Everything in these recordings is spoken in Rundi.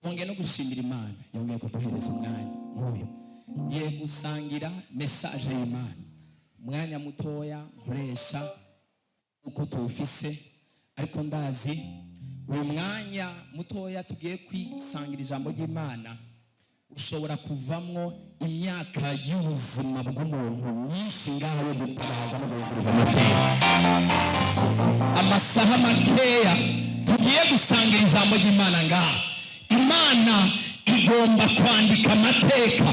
Nongeye no gushimira Imana yongeye kuduhereza umwanya nk'uyu. Ngiye gusangira message y'Imana, umwanya mutoya nkoresha uko tuwufise, ariko ndazi uyu mwanya mutoya tugiye kwisangira ijambo ry'Imana ushobora kuvamwo imyaka y'ubuzima bw'umuntu myinshi ngaho yo gutabarwa no guhindurwa amateka. Amasaha makeya tugiye gusangira ijambo ry'Imana ngaha, Imana igomba kwandika amateka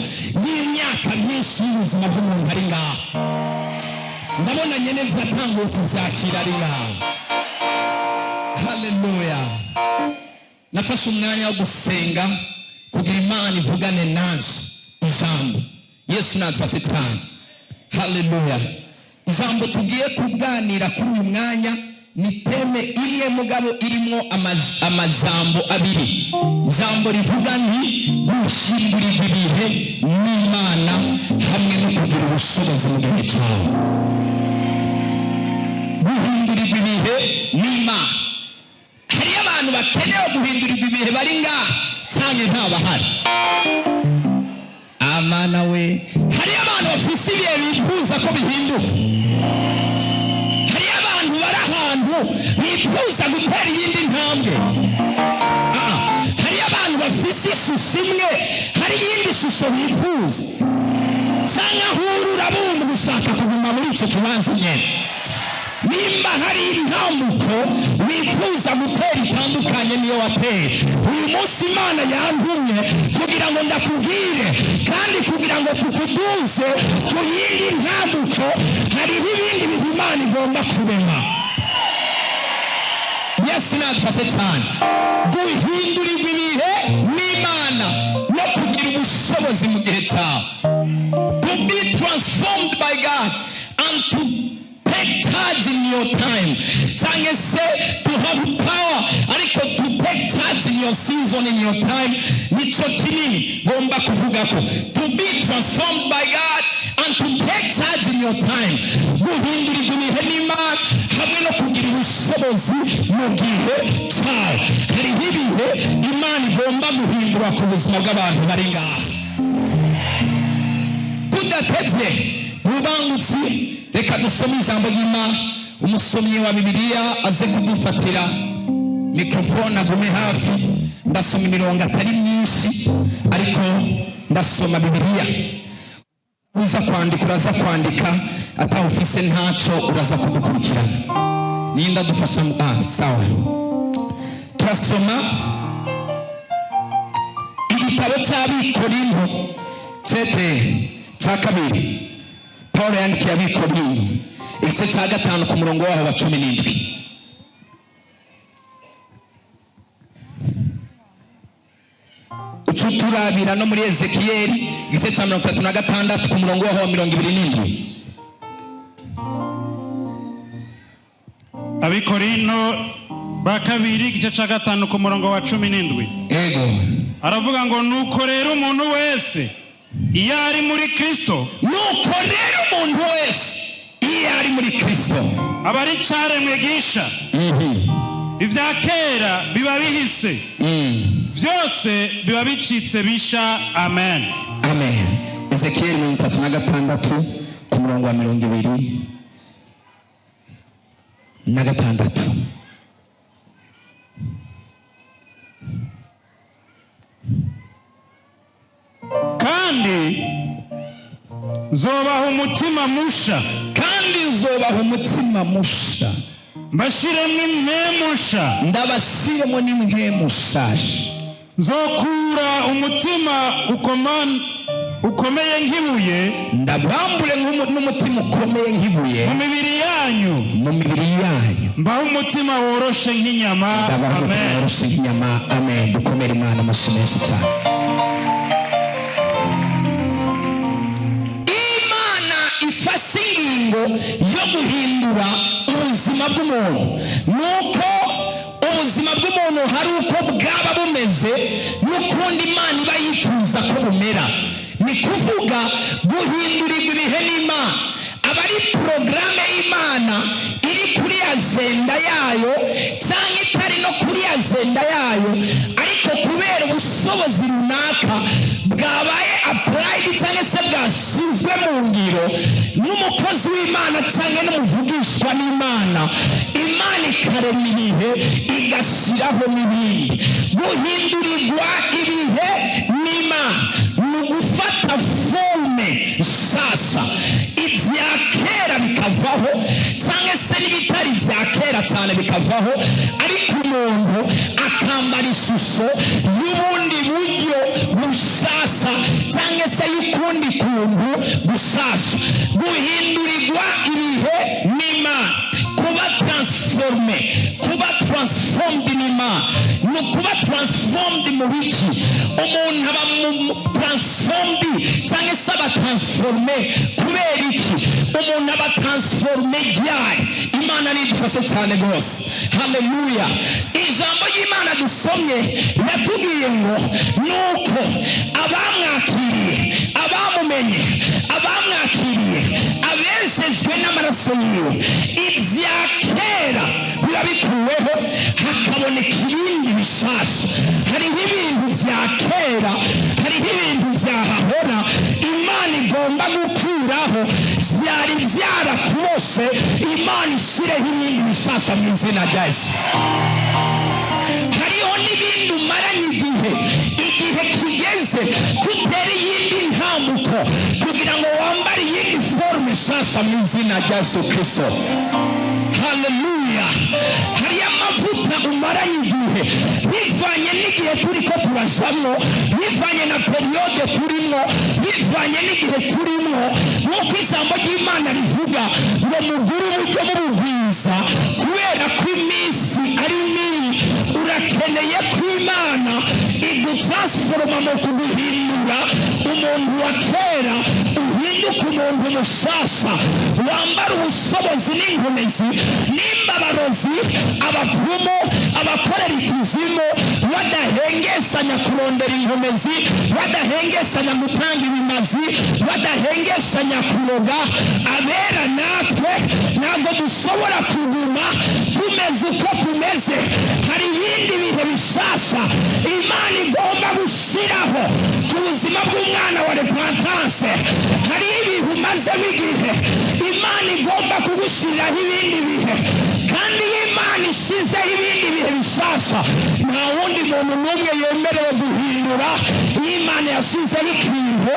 y'imyaka myinshi y'ubuzima bw'umuntu ari ngaha. Ndabona nyene vyatanguye kuvyakira ari ngaha. Haleluya! Nafashe umwanya wo gusenga kugira Imana ivugane nanje ijambo. Yesu nadufashe cyane. Haleluya! Ijambo tugiye kuganira kuri uyu mwanya ni thème imwe, mugabo irimo amajambo abiri. Ijambo rivuga nti "Gushingurirwa ibihe n'Imana hamwe no kugira ubushobozi mu gihe cyawe". Guhindurirwa ibihe n'Imana. Hariyo abantu bakenewe guhindurirwa ibihe bari ngaha cyane, ntabahari? Amana we! Hariyo abantu bafise ibihe bifuza ko bihinduka. Hariyo abantu bari ahantu bifuza gutera iyindi ntambwe. Ah, ah. Hariyo abantu bafise ishusho imwe, hari iyindi shusho bifuza, cyangwa aho uri urabumva gushaka kuguma muri icyo kibanza nyine. Nimba hari intambuko wifuza gutera itandukanye niyo wateye uyu munsi, Imana yantumye kugira ngo ndakubwire kandi kugira ngo tukuduze ku yindi ntambuko. Hariho ibindi bintu Imana igomba kurema. Yesu nadufashe cyane. Guhindurirwa ibihe n'Imana no kugira ubushobozi mu gihe cyawe, to be transformed by God and to take charge in your time, cyangwa se to have power, ariko to take charge in your season, in your time, nico kinini ngomba kuvuga ko to be transformed by God and to take charge in your time, guhindurirwa ibihe n'Imana hamwe no kugira ubushobozi mu gihe cyawe. Hariho ibihe Imana igomba guhindura ku buzima bw'abantu bari ngaha. Tudatebye mu bangutsi, reka dusome ijambo ry'Imana. Umusomyi wa Bibiliya aze kudufatira mikorofone, agume hafi. Ndasoma imirongo atari myinshi, ariko ndasoma Bibiliya. Uza kwandika uraza kwandika, atawufise ntacyo, uraza kudukurikirana. Ninda dufasha? Ah, sawa. Turasoma igitabo cy'Abikorinto cete cya kabiri Paul yandikiye Abikorinto, igice cya 5 ku murongo waho wa 17. Uca uturabira no muri Ezekiyeli, igice cya 36 ku murongo waho wa 27. Abikorino ba kabiri, igice cya 5 ku murongo wa 17. Ego. Aravuga ngo: "Nuko rero umuntu wese iyo ari muri Kristo, "Nuko rero umuntu wese iyo ari muri Kristo, aba ari icaremwe gisha, ibya kera biba bihise, byose biba bicitse bisha." Amen. Amen. Ezekiyeli 36 ku murongo wa 26. "Kandi nzobaha umutima musha, "Kandi nzobaha umutima musha, mbashiremo impemu nsha, ndabashyiremo n'impemu nshasha, nzokura umutima ukomeye nk'ibuye ndabambure n'umutima ukomeye nk'ibuye mu mibiri yanyu, mu mibiri yanyu, mbaho umutima woroshe nk'inyama." Ndabaha umutima Amen. woroshe nk'inyama." Amen. Dukomere Imana amashyi menshi cyane. Imana ifashe ingingo yo guhindura ubuzima bw'umuntu, nuko ubuzima bw'umuntu hari uko bwaba bumeze n'ukundi Imana iba yifuza ko bumera. Ni kuvuga guhindurirwa ibihe n'Imana aba ari porogaramu y'Imana iri kuri agenda yayo, cyangwa itari no kuri agenda yayo, ariko kubera ubushobozi. bishyizwe mu ngiro n'umukozi w'Imana cyangwa n'umuvugishwa n'Imana, Imana ikarema ibihe, igashyiraho n'ibindi. Guhindurirwa ibihe n'Imana ni ugufata forme nshasha, ibya kera bikavaho, cyangwa se n'ibitari ibya kera cyane bikavaho, ariko umuntu akambara ishusho y'ubundi buryo bushasha cyangwa se y'ukundi kuntu gushasha. Guhindurirwa ibihe n'Imana, kuba transformé, kuba transformed n'Imana, ni ukuba transformed mu biki? Umuntu aba transformed cyangwa se aba transformé kubera iki? Umuntu aba transformé ryari? Imana nidufashe cyane rwose. Haleluya! Ijambo ry'Imana dusomye yatubwiye ngo nuko abamwakiriye, abamumenye, abamwakiriye, abejejwe n'amaraso yiwe, ibya kera biba bikuweho, hakaboneka ibindi bishasha. Hariho ibintu bya kera, hariho ibintu byahahora Imana igomba gukuraho, byari byarakuboshe, Imana ishyireho ibindi bishasha mu izina rya Yesu. Hariho n'ibindi umaranye igihe, igihe kigeze kutera iyindi ntambuko kugira ngo wambare iyindi forme nshasha mu izina rya Yesu Kirisito. Haleluya! Hariyo amavuta umaranye igihe, bivanye n'igihe turi ko turajamwo, bivanye na période turimo, bivanye n'igihe turimo, nk'uko ijambo ry'Imana rivuga ngo mugure uburyo mubugwiza kubera ko iminsi ari mibi. Urakeneye ko Imana igutransforma mu kuguhindura umuntu wa kera, uhinduka umuntu mushasha, wambara ubushobozi n'inkomezi. Nimba abarozi, abapfumu, abakorera ikuzimu badahengeshanya kurondera inkomezi, badahengeshanya gutanga ibimazi, badahengeshanya kuroga, abera natwe ntabwo dushobora kuguma tumeze uko tumeze. Hari ibindi bihe bishasha Imana igomba gushyiraho ku buzima bw'umwana wa repentance. Hari ibihe umazemo igihe, Imana igomba kugushyiriraho ibindi bihe. Kandi iyo Imana ishyizeho ibindi bihe bishasha, nta wundi muntu n'umwe yemerewe guhindura. Iyo Imana yashyizeho ikintu,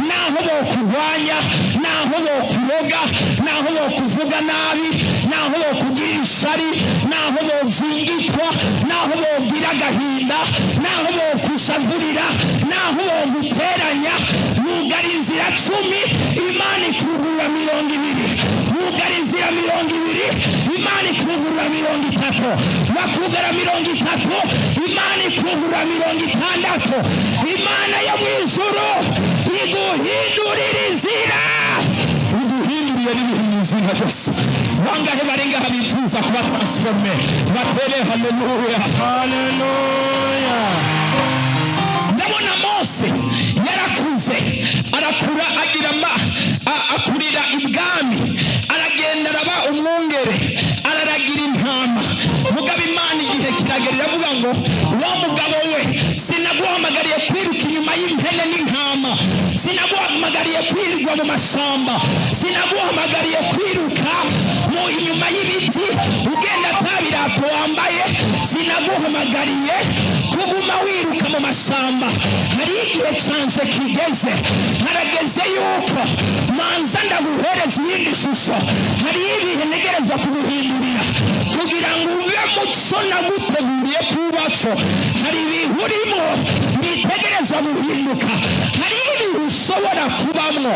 naho bokurwanya, naho bokuroga, naho bokuvuga nabi, naho bokugira ishari, naho bozingitwa, naho bogira agahinda, naho bokushavurira, naho boguteranya, bugara inzira 10, Imana ikugurura 20. Bugara inzira 20, Imana ikugurura 30. Bakugara 30, Imana ikugurura 60. Imana yo mu ijuru iguhindurira inzira, iguhinduriye n'ibihe mu izina ryose. Bangahe barengaha bifuza kuba transformé? Batere haleluya! Haleluya! Ndabona Mose yarakuze, arakura, agira akurira ibwami, aragenda araba umwungere, araragira intama. Mugabo Imana igihe kiragera iravuga ngo: "Wa mugabo we, sinaguhamagariye kwiruka inyuma y'impene n'intama, sinaguhamagariye kwirirwa mu mashyamba, sinaguhamagariye kwiruka mu inyuma y'ibiti ugenda atabirato wambaye, sinaguhamagariye kuguma wiruka mu mashyamba. Hari igihe canje kigeze, harageze yuko manza ndaguhereza iyindi shusho. Hari ibihe ntegerezwa kuguhindurira kugira ngo ube muco naguteguriye kubaco. Hari ibihe urimo bitegerezwa guhinduka. Hari ibihe ushobora kubamwo,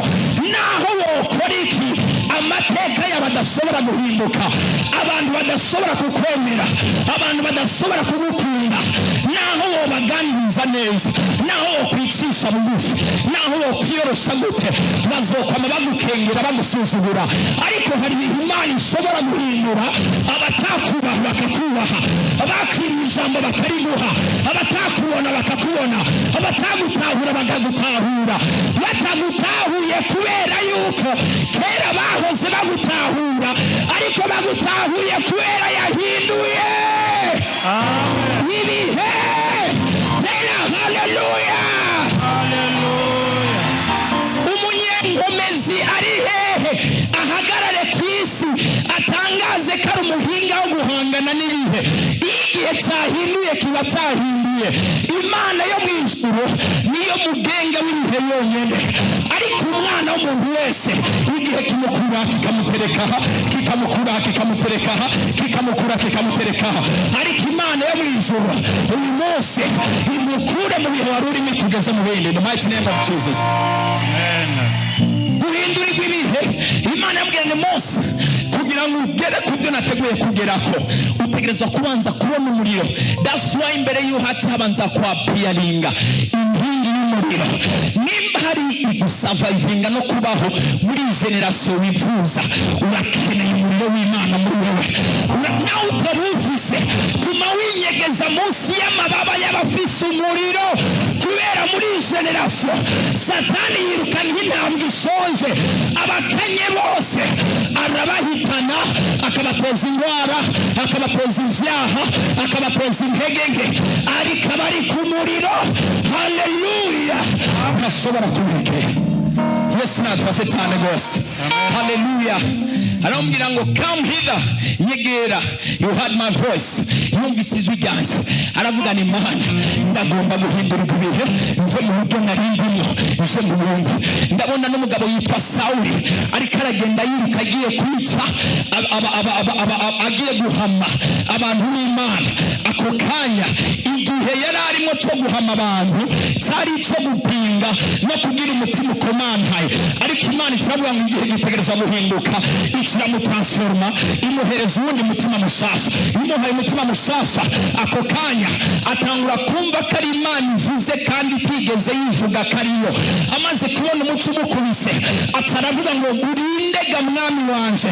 naho wokora iki, amateka yawe adashobora guhinduka, abantu badashobora kukwemera, abantu badashobora kugukunda, naho wobaganiriza neza, naho wokwicisha bugufi, naho wokwiyorosha gute, bazokwama bagukengera, bagusuzugura. Ariko hari ibintu Imana ishobora guhindura: abatakubaha bakakubaha, abakwimye ijambo bakariguha, abatakubona bakakubona, abatagutahura bakagutahura. Batagutahuye kubera yuko kera bahoze bagutahura, ariko bagutahuye kubera yahinduye Amen. ibihe." Tera haleluya! Haleluya. Umunyenkomezi. Cyahinduye kiba cyahinduye. Imana yo mu ijuru niyo mugenga w'ibihe yonyine, ariko umwana w'umuntu wese igihe kimukura kikamutereka aha, kikamukura kikamutereka aha, kikamukura kikamutereka aha. Ariko Imana yo mu ijuru uyu munsi imukure mu bihe wari urimo ikugeze mu bindi, in the mighty name of Jesus. Amen. Guhindurirwa ibihe, Imana yabwiye ngo: "Mose, kugira ngo ugere ku byo nateguye kugerako, utegerezwa kubanza kubona umuriro." That's why imbere y'uko haca habanza kwa-appearinga inkingi y'umuriro. Nimba hari igusurvivinga no kubaho muri iyi génération wifuza, urakeneye umuriro w'Imana muri wowe. Nawe ukaba uwufise, tuma winyegeza munsi y'amababa y'abafise umuriro, kubera muri iyi génération Satani yirukana intambwe ishonje. Abakanye bose arabahitana, akabateza indwara, akabateza ibyaha, akabateza intege nke, ariko abari ku muriro, haleluya, ntashobora kubegera. Yesu nadufashe cyane rwose. Haleluya. Aramubwira ngo: "Come hither," nyegera. "You heard my voice," yumvise ijwi ryanjye. Aravuga ni: "Mana, ndagomba guhindurirwa ibihe, mve mu buryo nari ndimo nje mu bundi." Ndabona n'umugabo yitwa Sawuli ariko aragenda yiruka, agiye kwica agiye guhama abantu b'Imana. Ako kanya igihe yari arimo cyo guhama abantu cyari icyo gupinga no kugira umutima ukomantaye, ariko Imana iravuga ngo igihe gitegerezwa guhinduka. Ikiramutransforma, imuhereza uwundi mutima mushasha. Imuhaye umutima mushasha, ako kanya atangura kumva ko ari Imana ivuze kandi itigeze yivuga ko ariyo. Amaze kubona umuco umukubise, ataravuga ngo: "Urinde ga, mwami wanje?"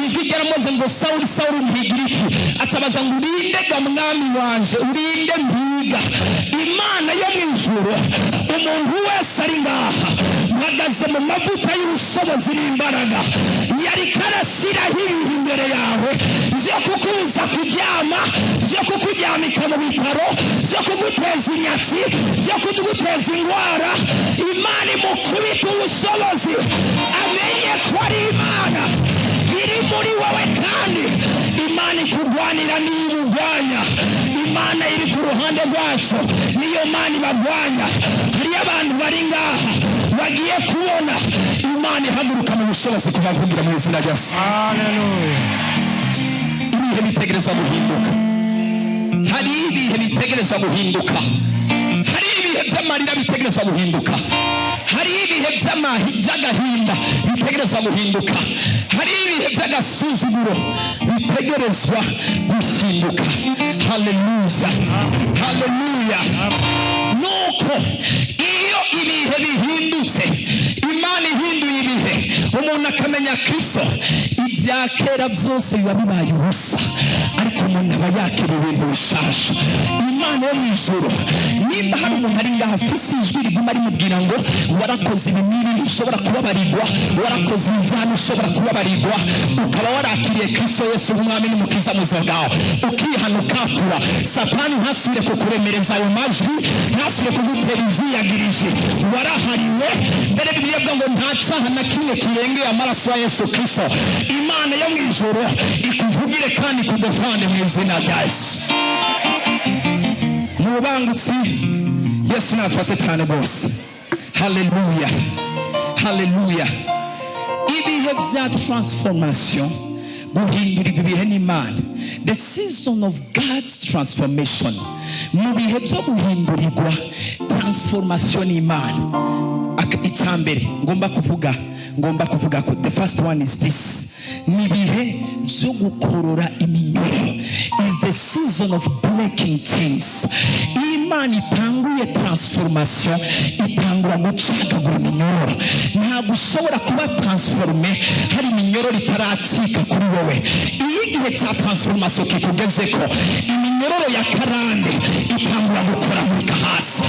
Ijwi ryaramuze ngo: "Sawuli, Sawuli, mpigira iki?" Atabaza ngo: "Urinde ga, mwami wanje? Urinde mpiga?" Imana yo mu ijuru, umuntu wese ari ngaha, mpagaze mu mavuta y'ubushobozi n'imbaraga yariko arashyiraho ibihe imbere yawe byo kukubuza kuryama, byo kukuryamika mu bitaro, byo kuguteza inyatsi, byo kuguteza indwara. Imana imukubita ubushobozi, amenye ko ari Imana iri muri wowe, kandi Imana ikugwanira niyo ibugwanya. Imana iri ku ruhande rwacu, niyo Mana ibagwanya. Hariyo abantu bari ngaha bagiye kubona Imana ihaguruka mu bushobozi kubavugira mu izina rya Yesu. Haleluya. Ibihe bitegerezwa guhinduka. Hari ibihe bitegerezwa guhinduka. Hari ibihe by'amarira bitegerezwa guhinduka. Hari ibihe by'agahinda bitegerezwa guhinduka. Hari ibihe by'agasuzuguro bitegerezwa guhinduka. Haleluya, haleluya. Nuko iyo ibihe bihindutse, Imana ihinduye ibihe, umuntu akamenya Kristo, ibya kera byose biba bibaye ubusa, ariko umuntu aba yakira ibintu bishasha. Imana yo mu ijuru, nimba hari umuntu ari ngaho afise ijwi riguma rimubwira ngo: "Warakoze ibi n'ibi, ntushobora kubabarirwa. Warakoze ibi byaha, ntushobora kubabarirwa," ukaba warakiriye Kristo Yesu nk'umwami n'umukiza mu buzima bwawe, ukihana, ukatura, Satani ntasubire kukuremereza ayo majwi, ntasubire kugutera ivyiyagirije. Warahariwe mbere. Bibiliya ivuga ngo nta cyaha na kimwe kirengeye amaraso ya Yesu Kristo. Imana yo mu ijuru ikuvugire kandi ikudefande mu izina rya Yesu. Mu bubangutsi, Yesu natufashe cyane rwose. Haleluya, haleluya. Ibihe bya transformation, guhindurirwa ibihe n'Imana, the season of God's transformation. Mu bihe byo guhindurirwa transformation n'Imana, icya mbere ngomba kuvuga ko the first one is this: ni ibihe byo gukorora iminyururu, is the season of breaking chains. Iyo Imana itanguye transformation, itangura gucagagura iminyururu. Ntabwo ushobora kuba transformé hari iminyororo itaracika kuri wowe. Iyo igihe cya transformation kikugezeko, iminyororo ya karande itangura gukoragurika hasi.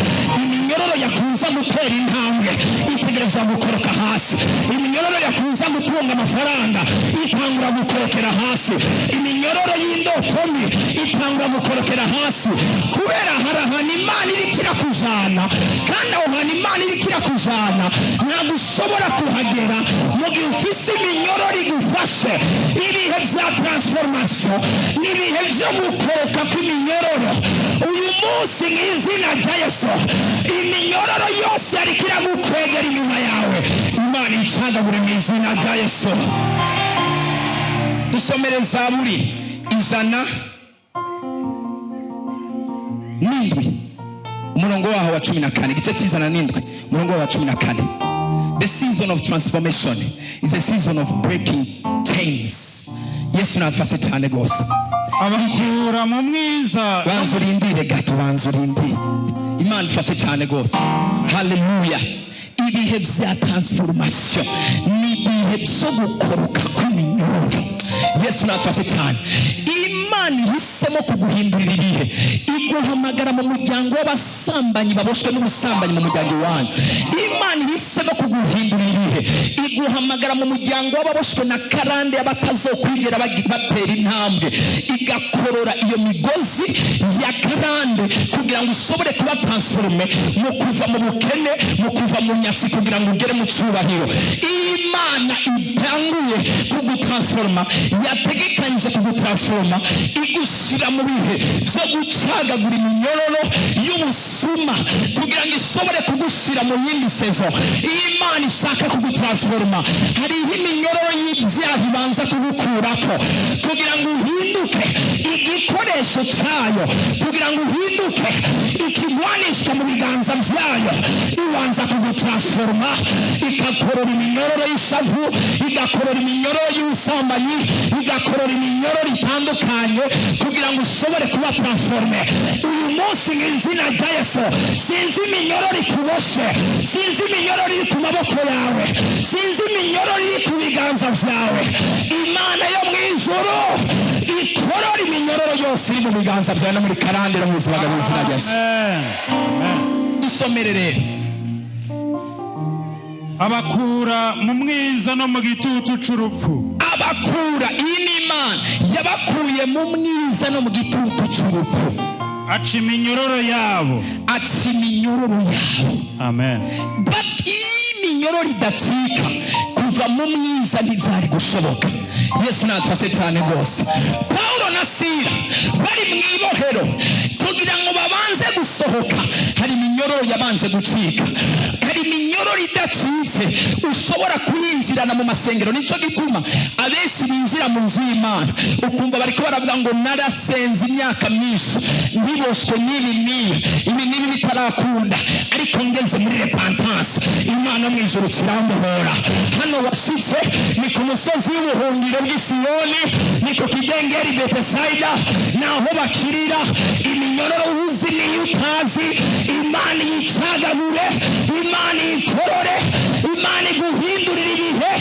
Iminyororo yakuza gutera intambwe itegerezwa gukoroka hasi. Iminyororo yakuza gutunga amafaranga itangura gukorokera hasi. Iminyororo y'indoto mbi itangura gukorokera hasi, kubera hari ahantu Imana iriko irakujana, kandi aho hantu Imana iriko irakujana Ntabwo ushobora kuhagera mu gihe ufise iminyororo igufashe. Ibihe bya transformation ni ibihe byo gukoroka kw'iminyororo. Uyu munsi, mu izina rya Yesu, iminyororo yose ariko iragukwegera inyuma yawe, Imana icagagure mu izina rya Yesu. Dusomere Zaburi 107, umurongo waho wa 14. Igice cy'107, umurongo waho wa 14. The season of transformation is a season of breaking chains. Yesu natufashe cyane rwose. Abakura mu mwiza. Banza urindire gato, banza urindire. Imana ifashe cyane rwose. Haleluya! Ibihe bya transformation ni ibihe byo gukoroka kw'iminyororo. Yesu natufashe cyane. Imana ihisemo kuguhindurira ibihe, iguhamagara mu muryango w'abasambanyi baboshwe n'ubusambanyi mu muryango iwanyu. Imana ihisemo kuguhindurira ibihe, iguhamagara mu muryango w'ababoshwe na karande y'abatazokwigera batera intambwe, igakorora iyo migozi ya karande kugira ngo ushobore kuba transformé mu kuva mu bukene, mu kuva mu nyasi, kugira ngo ugere mu cyubahiro. Imana itanguye kugutransforma, yategekanyije kugutransforma, igushyira mu bihe byo gucagagura iminyororo y'ubusuma kugira ngo ishobore kugushyira mu yindi saison. Iyo Imana ishaka kugutransforma, hariho iminyororo y'ibyaha ibanza kugukurako kugira ngo uhinduke igikoresho cyayo, kugira ngo uhinduke ikigwanishwa mu biganza byayo. Ibanza kugutransforma, igakorora iminyororo y'ishavu, igakorora iminyororo y'ubusambanyi, igakorora iminyororo itandukanye kugira ngo ushobore kuba transformé. Uyu munsi, mu izina rya Yesu, sinzi iminyororo ikuboshe, sinzi iminyororo iri ku maboko yawe, sinzi iminyororo iri ku biganza byawe. Imana yo mu ijuru ikorora iminyororo yose iri mu biganza byawe no muri karande no mu buzima bwawe, mu izina rya Yesu. Amen. Amen. Dusomere rero. Abakura mu mwiza no mu gitutu c'urupfu. Abakura, iyi ni Imana yabakuye mu mwiza no mu gitutu cy'urupfu. Aca iminyororo yabo. Aca iminyururu yabo. Amen. But iyo iminyororo idacika, kuva mu mwiza ntibyari gushoboka. Yesu natufashe cyane rwose. Pawulo na Sira bari mu ibohero, kugira ngo babanze gusohoka hari iminyororo yabanje gucika. Hari iminyororo idacitse ushobora kuyinjirana mu masengero. Nicyo gituma abenshi binjira mu nzu y'Imana, ukumva bariko baravuga ngo narasenze imyaka myinshi, ntiboshwe n'ibi n'ibi, ibi n'ibi bitarakunda, ariko ngeze muri repentance, Imana mu ijuru kirambohora. Hano washitse ni ku musozi w'ubuhungiro bw'Isiyoni, ni ku kidengeri Betesayida, naho bakirira iminyororo uzi n'iyo utazi. Imana yicagagure, Imana ikorore, Imana iguhindurira ibihe,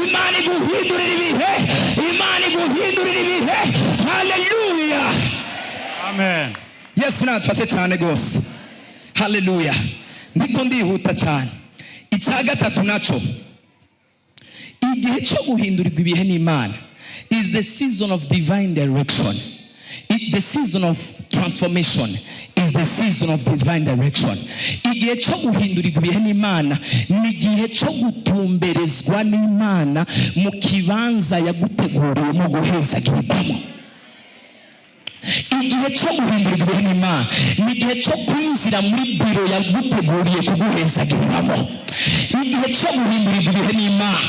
Imana iguhindurira ibihe, Imana iguhindurira ibihe. Haleluya! Amen. Yesu natufashe cyane rwose. Haleluya! Ndiko ndihuta cyane. Icya gatatu naco, igihe cyo guhindurirwa ibihe n'Imana is the season of divine direction. The season of transformation is the season of divine direction. Igihe cyo guhindurirwa ibihe n'Imana ni igihe cyo gutumberezwa n'Imana mu kibanza yaguteguriye mu guhezagirirwamo. Igihe cyo guhindurirwa ibihe n'Imana ni igihe cyo kwinjira muri biro yaguteguriye kuguhezagiriramo. Igihe cyo guhindurirwa ibihe n'Imana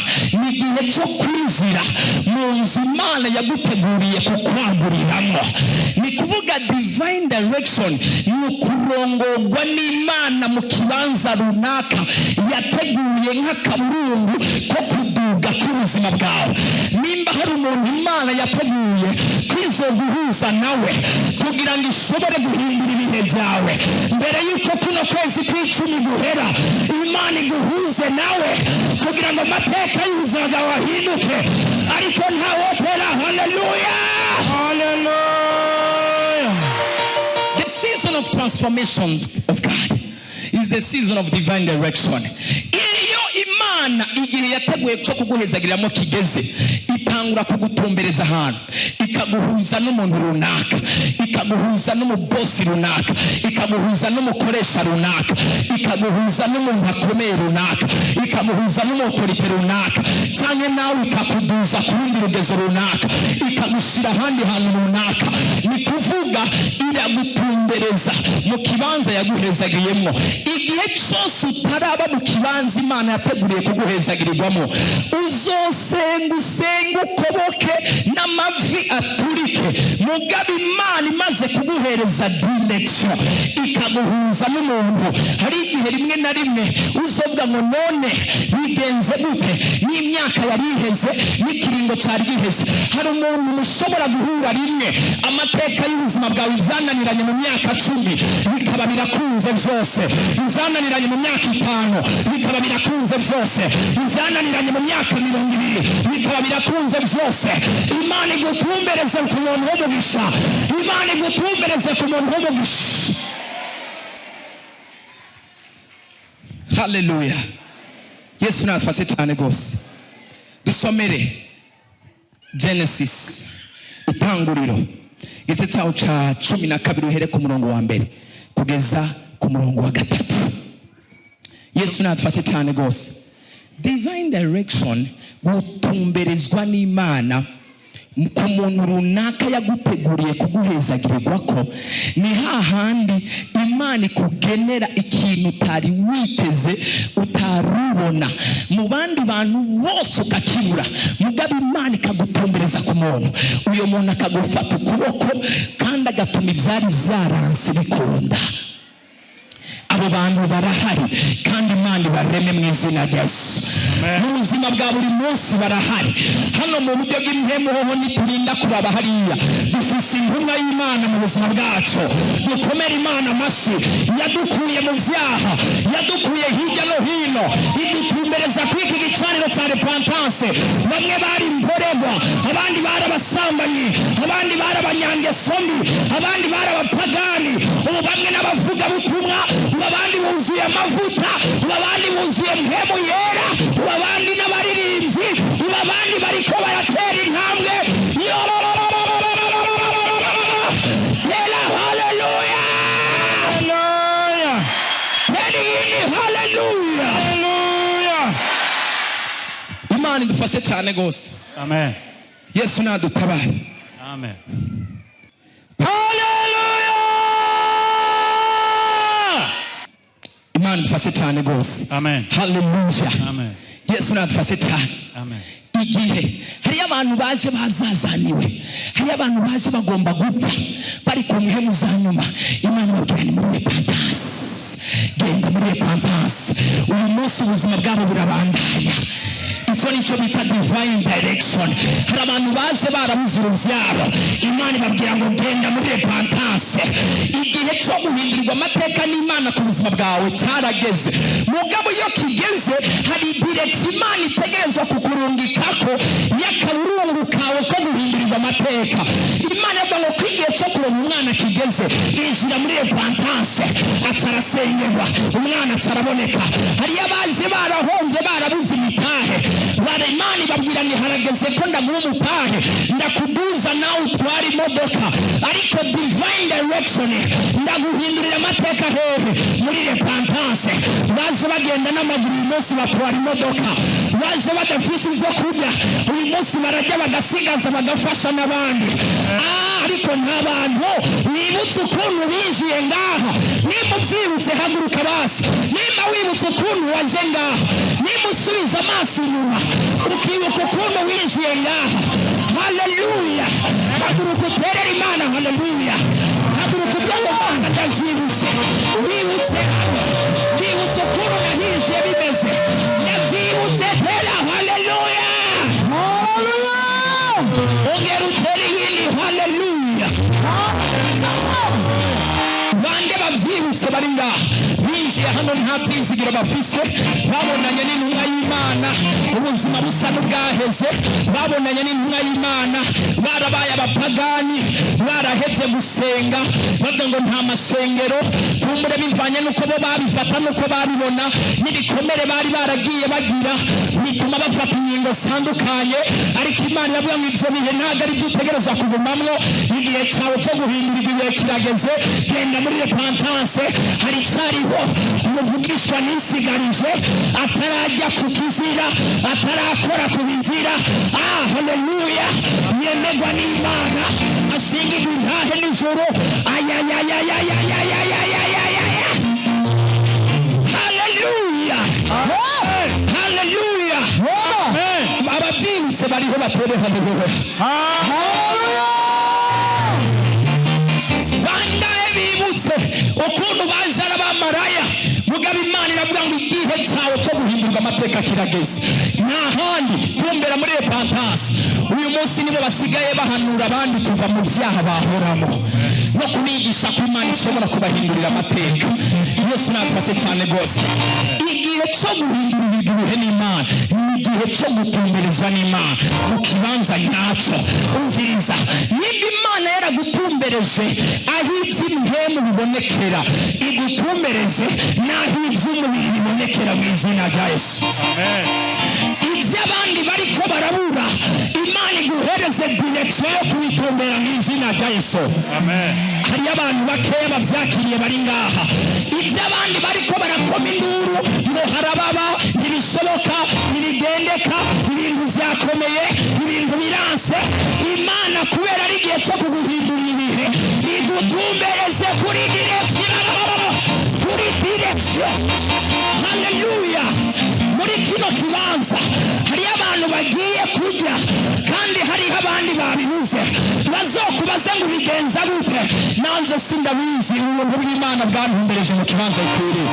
ni igihe cyo kwinjira mu nzu Imana yaguteguriye kukwaguriramo. Ni kuvuga, divine direction ni ukurongorwa n'Imana mu kibanza runaka yateguye nk'akaburungu ko kuduga k'ubuzima bwawe. Nimba hari umuntu Imana yateguye kwizoguhuza nawe kugira ngo ishobore guhindura ibihe byawe mbere y'uko kuno kwezi kw'icumi guhera, Imana iguhuze nawe kugira ngo amateka y'ubuzima bwawe ahinduke. Ariko ntawotera haleluya! Hallelujah. The season of transformations of God is the season of divine direction. Iyo Imana igihe yateguye cyo kuguhezagiriramo kigeze, itangura kugutumbereza ahantu, ikaguhuza n'umuntu runaka. Ikaguhuza n'umubosi runaka, ikaguhuza n'umukoresha runaka, ikaguhuza n'umuntu akomeye runaka, ikaguhuza n'umu autorité runaka, cyangwa nawe ikakuduza ku rundi rugezo runaka, ikagushyira ahandi hantu runaka. Ni kuvuga iragutumbereza mu kibanza yaguhezagiyemo. Igihe cyose utaraba mu kibanza Imana yateguriye kuguhezagirirwamo, uzosenga, usenge, ukoboke n'amavi aturike, mugabo Imana imaze kuguhereza direction, ikaguhuza n'umuntu, hari igihe rimwe na rimwe uzovuga ngo: "None bigenze gute n'imyaka yari iheze, n'ikiringo cyari giheze?" Hari umuntu mushobora guhura rimwe, amateka y'ubuzima bwawe, byananiranye mu myaka 10 bikaba birakunze byose, ibyananiranye mu myaka 5 bikaba birakunze byose, ibyananiranye mu myaka 20 bikaba birakunze byose. Imana igutumbereze ku muntu w'umugisha. Imana igutumbereze ku muntu w'umugisha. Haleluya! Yesu natufashe cyane rwose. Dusomere Genesis, Itanguriro, igice cyawo cya 12, uhere ku murongo wa mbere kugeza ku murongo wa gatatu. Yesu natufashe cyane rwose. Divine direction, gutumberezwa n'Imana ku muntu runaka yaguteguriye kuguhezagirirwa, ko ni hahandi Imana ikugenera ikintu utari witeze, utarubona mu bandi bantu bose, ukakibura, mugabo Imana ikagutumbereza ku muntu, uyo muntu akagufata ukuboko kandi agatuma ibyari byaranse bikunda. Abo bantu barahari, kandi Imana ibareme mu izina rya Yesu. Amen. Mu buzima bwa buri munsi barahari. Hano mu buryo bw'impemu hoho ntiturinda kuraba hariya, dufise intumwa y'Imana mu buzima bwacu. Dukomere Imana amashyi. Yadukuye mu byaha, yadukuye hirya no hino, idutumbereza kuri iki gicaniro cya repentance. Bamwe bari imborerwa, abandi bari abasambanyi, abandi bari abanyangeso mbi, abandi bari abapagani. Ubu bamwe n'abavugabutumwa, ubu abandi buzuye amavuta, ubu abandi buzuye Mpwemu Yera, ubu abandi n'abaririmbyi, ubu abandi bariko baratera intambwe. Tera haleluya! Haleluya! Tera iyindi haleluya! Haleluya! Imana idufashe cyane rwose. Amen. Yesu nadutabare. Amen. Haleluya! Imana idufashe cyane rwose. Amen. Haleluya! Amen. Yesu nadufashe cyane. Amen. Igihe hariyo abantu baje bazazaniwe, hariyo abantu baje bagomba gupfa, bari ku mpemu za nyuma, Imana ibabwira ni muri repentance, genda muri repentance. Uyu munsi ubuzima bwabo burabandanya. Icyo nicyo bita divine direction. Hari abantu baje barabuze urubyaro, Imana ibabwira ngo genda muri repentance. Igihe cyo guhindurirwa amateka n'Imana ku buzima bwawe cyarageze. Mugabo iyo kigeze, hari direction Imana itegerezwa kukurungikako y'akaburungu kawe ko guhindurirwa amateka. Imana yavuga ngo ko igihe cyo kuronka umwana kigeze, injira muri repentance, aca arasengerwa, umwana aca araboneka. Hariyo abaje barahombye, barabuze imitahe, bara Imana ibabwira ni harageze ko ndaguha umutahe, ndakuduza nawe utwara imodoka. Ariko divine direction, ndaguhindurira amateka hehe? Muri repentance. Baje bagenda n'amaguru, uyu munsi batwara imodoka. Baje badafise ibyo kurya, uyu munsi barajya bagasigaza, bagafasha n'abandi. Ah, ariko nta bantu bibutse ukuntu binjiye ngaha. Nimba ubyibutse, haguruka basi. Nimba wibutse ukuntu waje ngaha, nimba usubije amaso inyuma ukibuka ukuntu winjiye ngaha, haleluya, haguruka uterere Imana haleluya. Haguruka ubwo Mana, ndabyibutse, ndibutse hano, ndibutse ukuntu nahinjiye bimeze, ndabyibutse. Tera haleluya! Ongera utere iyindi haleluya! Bande babyibutse bari ngaha, binjiye hano nta byizigiro bafise, babonanye n'intumwa y'Imana ubuzima busa n'ubwaheze, babonanye n'intumwa y'Imana barabaye abapagani, barahevye gusenga, bavuga ngo nta masengero, kumbure bivanye n'uko bo babifata n'uko babibona n'ibikomere bari baragiye bagira, bituma bafata ingingo zitandukanye. Ariko Imana iravuga ngo ibyo bihe ntabwo ari byo utegerezwa kugumamwo. Igihe cyawe cyo guhindurirwa Ibihe kirageze, genda muri repentance. Hari icyariho umuvugishwa nisigarije atarajya ku kizira, atarakora ku bizira. Ah, haleluya! Yemerwa n'Imana, ashingirwa intahe nijoro. Ayayayayayayayayayaya! Haleluya, haleluya! Amen. Ababyibutse bariho batere haleluya. Haleluya. Bangahe bibutse ukuntu baje ari abamaraya? Mugabo Imana iravuga ngo igihe cyawe cyo guhindurwa amateka kirageze. Nta handi, tumbera muri repentance. Uyu munsi nibo basigaye bahanura abandi kuva mu byaha bahoramo no kubigisha ko Imana ishobora kubahindurira amateka. Yesu natufashe cyane rwose. Igihe cyo guhindura ibihe n'Imana ni igihe cyo gutumberezwa n'Imana mu kibanza nyacyo. Umviriza, nimba Imana yaragutumbereje aho iby'imihemu bibonekera, igutumbereze n'aho iby'umubiri bibonekera mu izina rya Yesu. Amen. Ibyo abandi bariko barabura, Imana iguhereze direction yo kubitumbera mu izina rya Yesu. Amen. Hariyo abantu bakeya babyakiriye bari ngaha. Ibyo abandi bariko barakoma induru ngo harababa, ntibishoboka, ntibigendeka, ibintu byakomeye, ibintu biranse, Imana kubera ari igihe cyo kuguhindurira ibihe, igutumbereze kuri direction, kuri direction. Haleluya! Muri kino kibanza hariyo abantu bagiye kurya, kandi hariho abandi babibuze. Bazokubaze ngo ubigenza gute? Nanje sindabizi, ubuntu bw'Imana bwantumbereje mu kibanza gikwiriye.